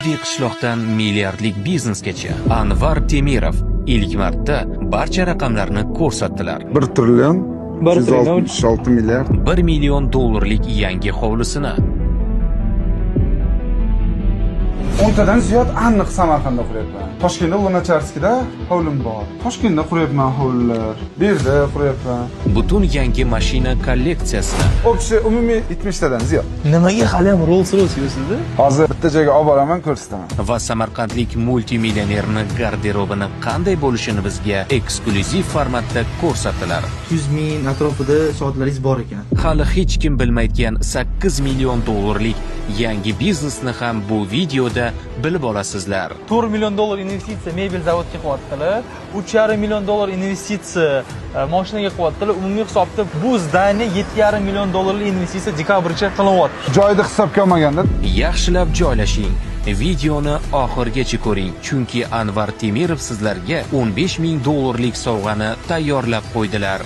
Oddiy qishloqdan milliardlik biznesgacha Anvar Temirov ilk marta barcha raqamlarni ko'rsatdilar. 1 trillion 1 trillion 366 milliard. 1 million dollarlik yangi hovlisini, 10 tadan ziyod aniq Samarqandda quryapman. Toshkentda, Lunacharskida hovlim bor. Toshkentda quryapman hovlilar. Bu yerda quryapman. Butun yangi mashina kolleksiyasini, Общий umumiy 70 tadan ziyod. Nimaga hali ham Rolls Royce yuribsizda? Hozir bitta joyga olib boraman, ko'rsataman. Va samarqandlik multimillionerni garderobini qanday bo'lishini bizga eksklyuziv formatda ko'rsatdilar. 100 ming atrofida soatlaringiz bor ekan. Hali hech kim bilmaydigan 8 million dollarlik yangi biznesni ham bu videoda bilib olasizlar. 4 million dollar investitsiya mebel zavodga qilyaptilar. 3,5 million dollar investitsiya moshinaga qilyaptilar. Umumiy hisobda bu zdание 7,5 million dollarlik investitsiya dekabrgacha qilinyapti. Joyida hisobga olmaganda. Yaxshilab joylashing. Videoni oxirigacha ko'ring, chunki Anvar Temirov sizlarga 15 ming dollarlik sovg'ani tayyorlab qo'ydilar.